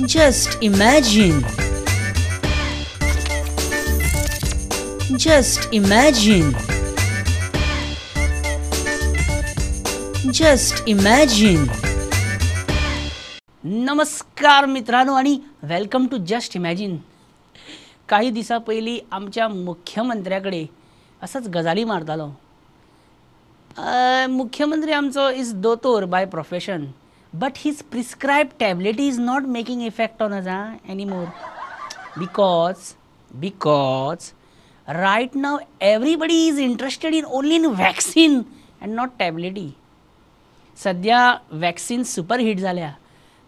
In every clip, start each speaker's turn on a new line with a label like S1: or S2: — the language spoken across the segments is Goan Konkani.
S1: Just imagine. Just imagine. Just imagine.
S2: नमस्कार मित्रांनो आणि welcome to just imagine. काही दिसां पयलीं आमच्या मुख्यमंत्र्या कडेन असोच गजाली मारतालो. मुख्यमंत्री आमचो is दोतोर by profession, but his prescribe tablet is not making effect on us anymore because right now everybody is interested in only in vaccine and not टॅबलेटी. सद्या वॅक्सिन सुपर हिट जाल्या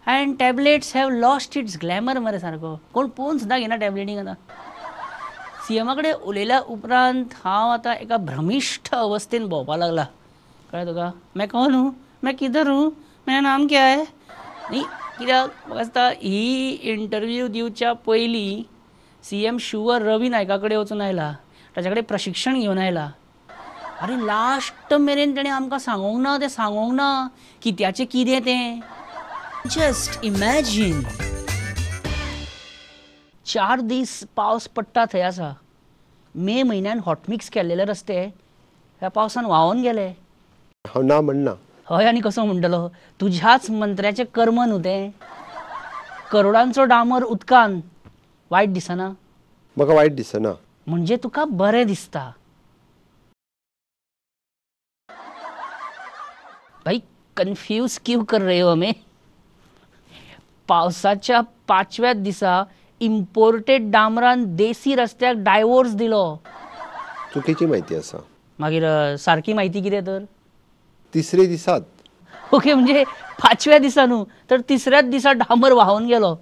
S2: and tablets have lost its glamour मरे सारको कोण पळोवन सुद्दां घेना टॅबलेटींक. आतां सीएमा कडेन उलयल्या उपरांत हांव आतां एका भ्रमिश्ठ अवस्थेन भोंवपाक लागला. कळ्ळें तुका? मैं कौन हूँ, मैं किधर हूँ, मेरा नाम क्या है? न्ही कित्याक म्हाका दिसता ही इंटरव्यू दिवच्या पयलीं सीएम शुवर रवी नायका कडेन वचून आयला, ताच्या कडेन प्रशिक्षण घेवन आयला. अरे लास्ट मेरेन तेणें आमकां सांगूंक ना, तें सांगूंक ना कित्याचें कितें तें.
S1: Just imagine.
S2: 4 दीस पावस पडटा थंय आसा. मे म्हयन्यान हॉटमिक्स केल्लेले रस्ते ह्या पावसान व्हांवोन गेले.
S3: हांव ना म्हणना.
S2: हय, आनी कसो म्हणटलो? तुज्याच मंत्र्याचें कर्म न्हू तें. करोडांचो डांबर उदकान. वायट दिसना?
S3: म्हाका वायट दिसना.
S2: म्हणजे तुका बरें दिसता. भाई कन्फ्यूज क्यों कर रहे हो हमें? पावसाच्या 5व्या दिसा इम्पोर्टेड डांबरान देसी रस्त्याक डायवोर्स दिलो.
S3: चुकीची म्हायती आसा.
S2: मागीर सारकी म्हायती कितें तर?
S3: तिसरे दिसात.
S2: ओके, म्हणजे 5व्या दिसा न्हू तर तिसऱ्याच दिसा डांबर व्हांवन गेलो.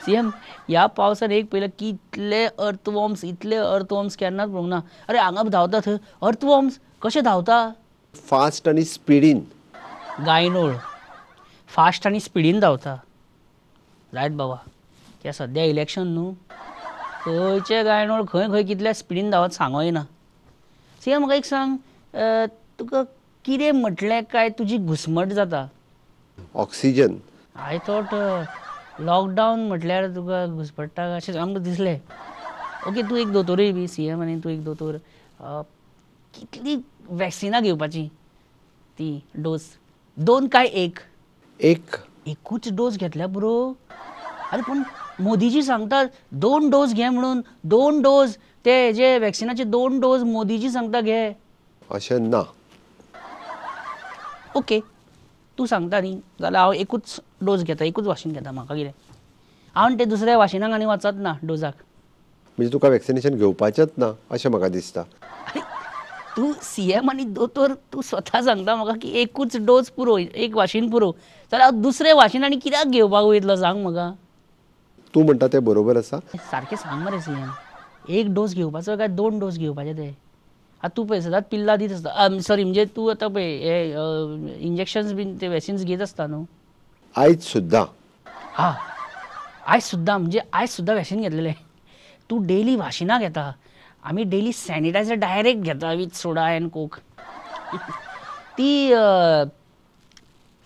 S2: सीएम ह्या पावसान एक पयलें कितले अर्थवॉर्म्स, इतले अर्थवॉर्म्स केन्नाच पळोवंक ना. अरे हांगा धांवता थंय अर्थवॉर्म्स कशे धांवता?
S3: फास्ट आनी स्पिडीन.
S2: गायनोळ फास्ट आनी स्पिडीन धांवता. जायत बाबा, त्या सद्या इलेक्शन न्हू, खंयचे गायनोळ खंय खंय कितल्या स्पिडीन धांवत सांगो येना. सीएम म्हाका एक सांग, तुका कितें म्हटलें काय तुजी घुस्मट जाता?
S3: ऑक्सिजन.
S2: I thought lockdown म्हटल्यार तुका घुसपडटा अशें आमकां दिसलें. ओके, तूं एक दोतोरूय बी सीएम आनी तूं एक दोतोर. कितली वॅक्सिनां घेवपाची ती डोस? 2 काय 1?
S3: एक.
S2: एकूच डोस घेतल्या पुरो? अरे पूण मोदीजी सांगता 2 डोस घे म्हणून. 2 डोस ते जे वॅक्सिनाचे 2 डोस मोदीजी सांगता घे.
S3: अशें ना.
S2: ओके, तूं सांगता न्ही जाल्यार हांव एकूच डोस घेता, एकूच वाशीन घेता. म्हाका कितें, हांव ते दुसऱ्या वाशिनाक आनी वचत ना डोजाक.
S3: म्हणजे तुका वॅक्सिनेशन घेवपाचेंच ना अशें म्हाका दिसता.
S2: अरे तूं सीएम आनी दोतोर, तूं स्वता सांगता म्हाका की एकूच डोस पुरो, एक वाशीन पुरो, जाल्यार हांव दुसरें वाशीन आनी कित्याक घेवपाक वयतलो सांग म्हाका?
S3: तूं म्हणटा तें बरोबर आसा.
S2: सारकें सांग मरे सीएम, 1 डोस घेवपाचो काय 2 डोस घेवपाचे ते? आतां तूं पळय सदांच पिल्लां दीत आसता, सॉरी म्हणजे तूं आतां पळय हे इंजेक्शन्स बीन ते वॅक्सिन्स घेत आसता न्हू?
S3: आयज सुद्दां.
S2: हा, आयज सुद्दां, म्हणजे आयज सुद्दां वॅक्सिन घेतलेलें. तूं डेली वाशिनां घेता, आमी डेली सॅनिटायझर डायरेक्ट घेता विथ सोडा एंड कोक. ती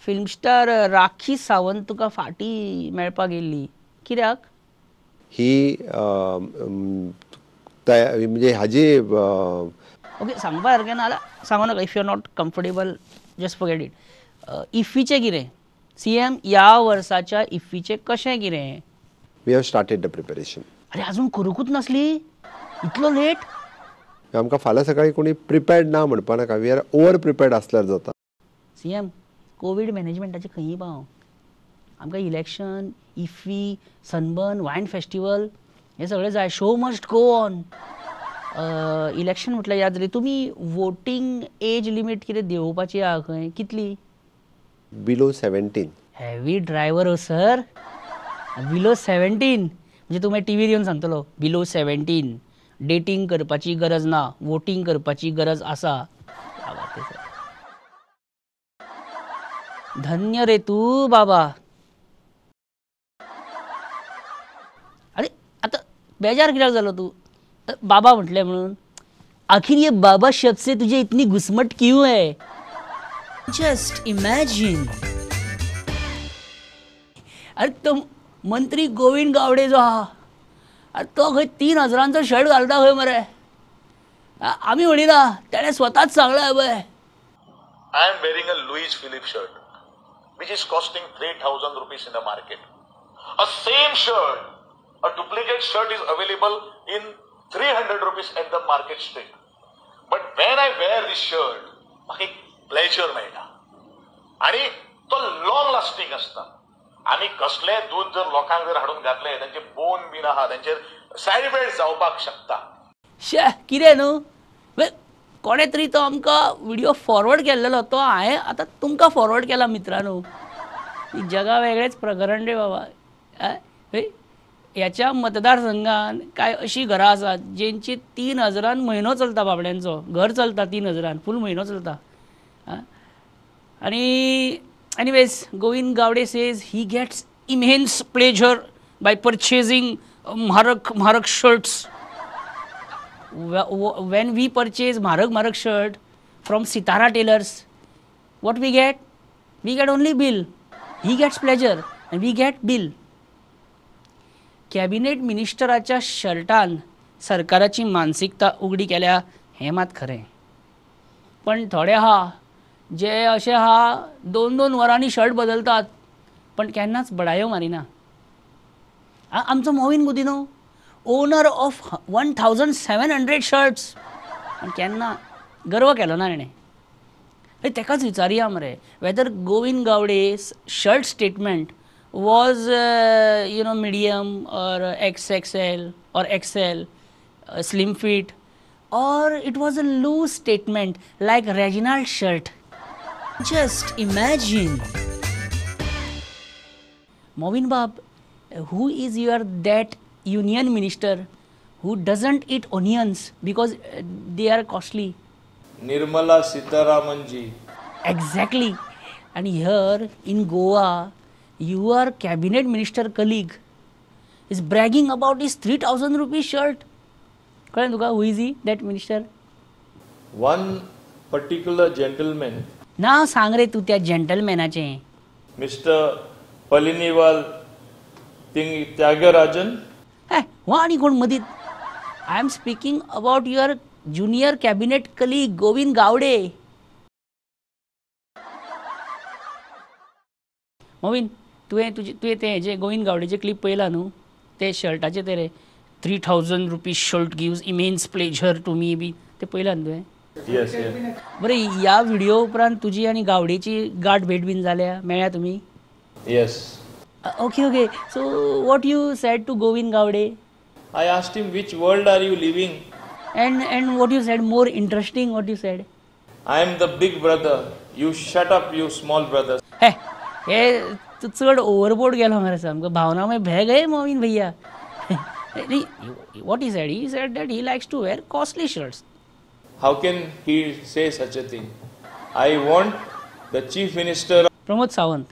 S2: फिल्म स्टार राखी सावंत तुका फाटीं मेळपाक येयल्ली कित्याक?
S3: ही म्हणजे हाजी
S2: ओके सांगपा सारकें ना जाल्यार सांगू नाका. If you are not comfortable just forget it. इफ्फीचें कितें सीएम? ह्या वर्साच्या इफ्फीचें कशें कितें?
S3: We have started the preparation.
S2: अरे अजून करूंकूच नासली? इतलो लेट?
S3: आमकां फाल्यां सकाळीं कोणी प्रिपेर्ड ना म्हणपा नाका. We are over prepared आसल्यार जाता.
S2: सीएम, कोवीड मॅनेजमेंटाचें खंयी पाव. आमकां इलेक्शन, इफ्फी, सनबर्न, वायन फेस्टिवल हें सगळें जाय. Show must go on. Election म्हटल्यार याद जाली, तुमी वोटींग एज लिमीट कितें देंवोवपाची आहा खंय? कितली?
S3: बिलो 17.
S2: हेवी ड्रायव्हर हो सर. बिलो 17 म्हणजे तूं मागीर टिवीर येवन सांगतलो बिलो 17 डेटींग करपाची गरज ना, वोटींग करपाची गरज आसा. धन्य रे तूं बाबा. अरे आतां बेजार कित्याक जालो तूं? बाबा म्हटलें म्हणून? आखिर ये बाबा शब्द से तुझे इतनी घुसमट क्यों है?
S1: Just imagine.
S2: अरे तो मंत्री गोविंद गावडे जो आहा तो खंय 3000 शर्ट घालता खंय मरे. आमी म्हणिना, तेणें स्वताच सांगलां पळय.
S4: I am wearing a Louis Philippe shirt which is costing 3000 rupees in the market. A same shirt, a duplicate shirt is available in 300 rupees at the market street. But when I wear this shirt, म्हाका एक प्लेजर मेळटा आनी तो लॉंग लास्टिंग आसता. आमी कसलें दूद जर लोकांक जर हाडून घातलें, तांचे बोन बीन आहा, तांचेर सायड इफेक्ट जावपाक शकता.
S2: शे कितें न्हू, कोणें तरी तो आमकां व्हिडिओ फॉरवर्ड केल्लो, तो हांवें आतां तुमकां फॉरवर्ड केला मित्रांनो. जगा वेगळेच प्रकरण रे बाबा. ह्याच्या मतदारसंघान कांय अशीं घरां आसात जेंची 3000 म्हयनो चलता, बाबड्यांचो घर चलता 3000, फूल म्हयनो चलता. आनी anyways, Govind Gawde says he gets immense pleasure by purchasing म्हारग shirts. When we purchase म्हारग shirt from Sitara tailors, what we get? We get only bill. He gets pleasure and we get bill. Cabinet मिनिस्टराच्या शर्टान सरकाराची मानसिकता उगडी केल्या हें मात खरें. पण थोडे आहा जे अशे आहा 2-2 वरांनी शर्ट बदलतात, पण केन्नाच बडायो मारिना. आमचो Mauvin Godinho owner of 1700 shirts, पण केन्ना गर्व केलो ना तेणें. तेकाच विचारया मरे whether Govind Gawde shirt statement was you know medium or XXL or XL, slim fit, or it was a loose statement like Reginald shirt.
S1: Just imagine.
S2: Mauvin Bab, who is your that union minister who doesn't eat onions because they are costly?
S5: Nirmala Sitharaman ji.
S2: Exactly. And here in Goa, your cabinet minister colleague is bragging about his 3000 rupees shirt. कळ्ळें तुका who is he, that minister?
S5: One particular gentleman.
S2: नांव सांग रे तूं त्या gentlemanाचें.
S5: Mr. Palanivel Thiagarajan.
S2: हो आनी कोण मदीं? I am speaking about your junior cabinet colleague Govind Gawde. Mauvin, तुवें तुवें तें हेजें गोविंद गावडेचें क्लिप पळयलां न्हू, ते शर्टाचें ते रे 3000 rupees shirt gives immense pleasure to me B तें पळयलां न्हू तुवें?
S5: Yes, yes.
S2: बरें, ह्या व्हिडिओ उपरांत तुजी आनी गावडेची गांठ भेट बीन जाल्या, मेळ्ळ्या तुमी?
S5: Yes.
S2: Okay, okay. So what you said to Govind Gawde?
S5: I asked him which world are you living?
S2: And what you said more interesting, what you said?
S5: I am the big brother. You shut up, you small brother.
S2: हे हे तूं चड ओवरबोर्ड गेलो मरे सामको, भावना मागीर भेग हे मोविन भैया. What he said? He said that he likes to wear costly shirts.
S5: How can he say such a thing? I want the Chief Minister
S2: Pramod Sawant.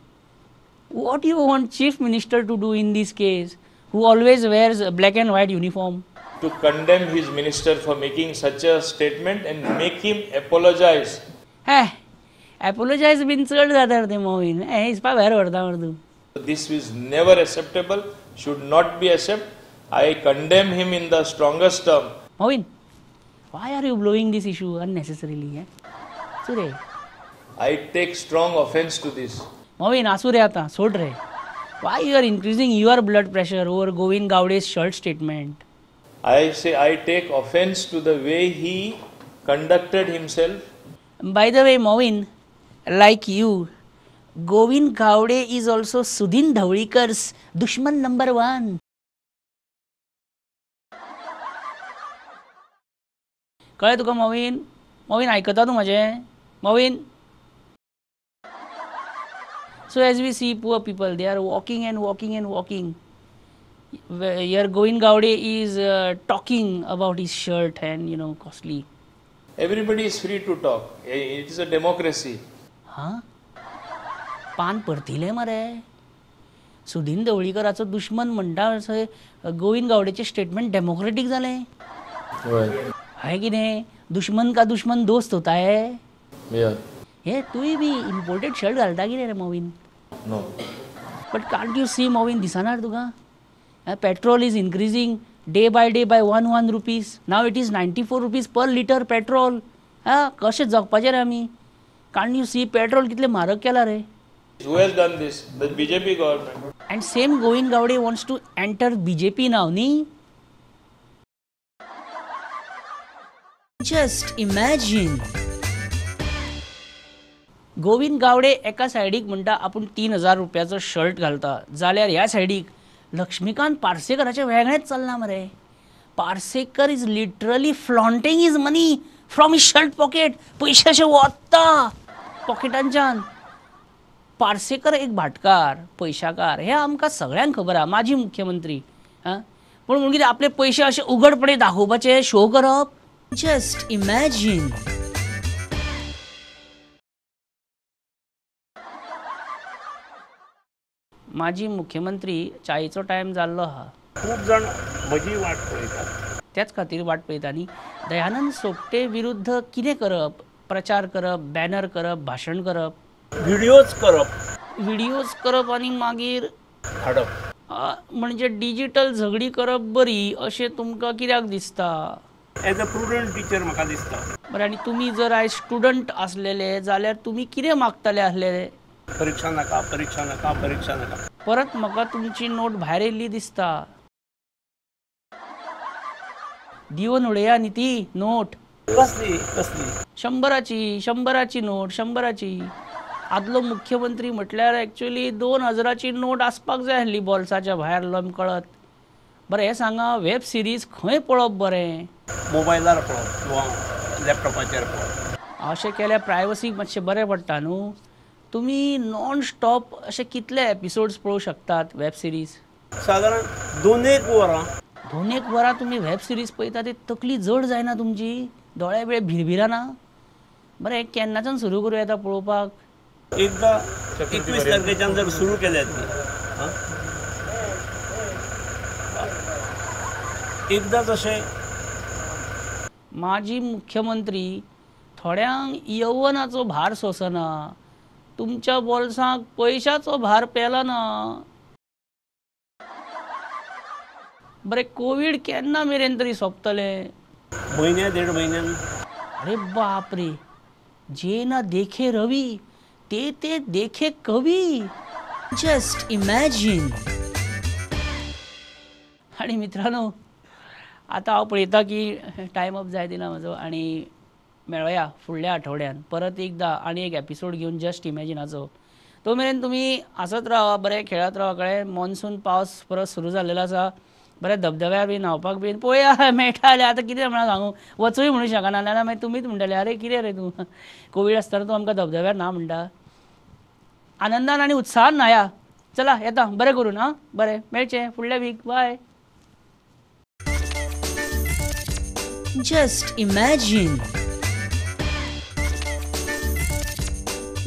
S2: What you want Chief Minister to do in this case, who always wears a black and white uniform?
S5: To condemn his minister for making such a statement and make him apologize.
S2: Hey, apologize bin चड जाता रे मोविन, हे हिसपा भायर व्हरता मरे तूं.
S5: This is never acceptable, should not be accepted. I condemn him in the strongest term.
S2: Mauvin, why are you blowing this issue unnecessarily? Sure.
S5: I take strong offense to this.
S2: Mauvin, आसूं रे आतां, सोड रे. Why you are increasing your blood pressure over Govind Gawde's shirt statement?
S5: I say I take offense to the way he conducted himself.
S2: By the way, Mauvin, like you, Govind Gawde is also Sudin Dhawalikar's dushman number 1. कळ्ळें तुका मोविन? मोविन आयकता तूं म्हाजें? Mauvin? So as we see poor people, they are walking and walking and walking. Here Govind Gawde is talking about his shirt and you know costly.
S5: Everybody is free to talk. It is a democracy.
S2: हां, पान परतिलें मरे. सुदीन ढवळीकराचो दुश्मन म्हणटा गोविंद गावडेचें स्टेटमेंट डेमोक्रेटीक जालें. हय कितें? दुश्मन का दुश्मन दोस्त होता है. हे तूंय बी इम्पोर्टेड शर्ट घालता कितें रे मोविन?
S5: No.
S2: But can't you see Movin दिसना तुका? Petrol is increasing day by day by 1 rupees. Now it is 94 rupees per litre petrol. हा कशें जगपाचें रे आमी? कांट you see petrol कितलें म्हारग केलां रे?
S5: Who has done this? The BJP government.
S2: And same Govind Gawde wants to enter BJP now, न्ही?
S1: Just imagine.
S2: Govind Gawde एका सायडीक म्हणटा आपूण 3000 रुपयाचो शर्ट घालता, जाल्यार ह्या सायडीक लक्ष्मीकांत पार्सेकराचें वेगळेंच चल्लां मरे. Parsekar is literally flaunting his money from his shirt pocket. पयशे अशे वोत्ता पॉकेटांच्यान. पार्सेकर एक भाटकार, पयशाकार, हें आमकां सगळ्यांक खबर आहा, माजी मुख्यमंत्री. आं, पूण म्हणून कितें आपले पयशे अशे उघडपणे दाखोवपाचे, शो करप?
S1: Just imagine.
S2: माजी मुख्यमंत्री चायेचो टायम जाल्लो आहा.
S6: खूब जाण म्हजी वाट पळयतात,
S2: त्याच खातीर वाट पळयता न्ही. दयानंद सोपटे विरुद्ध कितें करप? प्रचार करप, बॅनर करप, भाशण करप,
S6: व्हिडियोज करप,
S2: व्हिडियोज करप आनी मागीर
S6: हाडप.
S2: म्हणजे डिजिटल झगडी करप बरी अशें तुमकां कित्याक दिसता?
S6: एज अ प्रुडंट टिचर म्हाका दिसता.
S2: बरें, आनी तुमी जर आयज स्टुडंट आसलेले जाल्यार तुमी कितें मागतले आसलेले?
S6: परीक्षा नाका, परीक्षा नाका, परीक्षा नाका.
S2: परत म्हाका तुमची नोट भायर येयल्ली दिसता. दिवन उडया न्ही ती नोट.
S6: कसली कसली?
S2: 100ची, 100ची नोट, 100ची. आदलो मुख्यमंत्री म्हटल्यार एक्चुअली 2000ची नोट आसपाक जाय आसली बोल्साच्या भायर लमकळत. बरें, हें सांगा, वेब सिरीज खंय पळोवप बरें?
S6: मोबायलार पळोवप किंवा लॅपटॉपाचेर पळोवप.
S2: अशें केल्यार प्रायवसीक मातशें बरें पडटा न्हू. तुमी नॉन स्टॉप अशे कितले एपिसोड्स पळोवंक शकतात वेब सिरीज?
S6: सादारण 2-1 वरां.
S2: 2-1 वरां तुमी वेब सिरीज पळयता, ती तकली जड जायना तुमची? दोळे बिळे भिरभिराना? बरें, केन्नाच्यान सुरू करूं येता पळोवपाक?
S6: एकदां 21 तारखेच्यान जर सुरू केल्यात न्ही, एकदां जशें
S2: माजी मुख्यमंत्री थोड्यांक यव्वनाचो भार सोंसना, तुमच्या बोल्सांक पयशाचो भार पेला ना. बरें, कोवीड केन्ना मेरेन तरी सोंपतलें?
S6: म्हयन्या 1.5 म्हयन्यान.
S2: अरे बाप रे, जे ना देखे रवी ते ते देखे कवी.
S1: Just imagine.
S2: आणि मित्रांनो, आतां हांव पळयता की टायम अप जायत येयला म्हजो, आनी मेळोया फुडल्या आठवड्यान परत एकदां आनी एक एपिसोड घेवन जस्ट इमॅजिनाचो. तो मेरेन तुमी आसत रावा, बरें खेळत रावा. कळ्ळें, मॉन्सून पावस परत सुरू जाल्लेलो आसा. बरें धबधब्यार बी न्हांवपाक बीन पळोवया मेळटा जाल्यार. आतां कितें म्हणून सांगू, वचूय म्हणूं शकना, नाल्यार मागीर तुमीच म्हणटले अरे कितें रे तूं कोवीड आसतना तूं आमकां धबधब्यार ना म्हणटा. आनंदान आनी उत्साहान न्हाया. चला येता, बरें करून. आं, बरें, मेळचें फुडल्या week. Bye.
S1: Just imagine.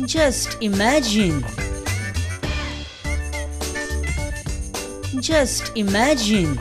S1: Just imagine. Just imagine.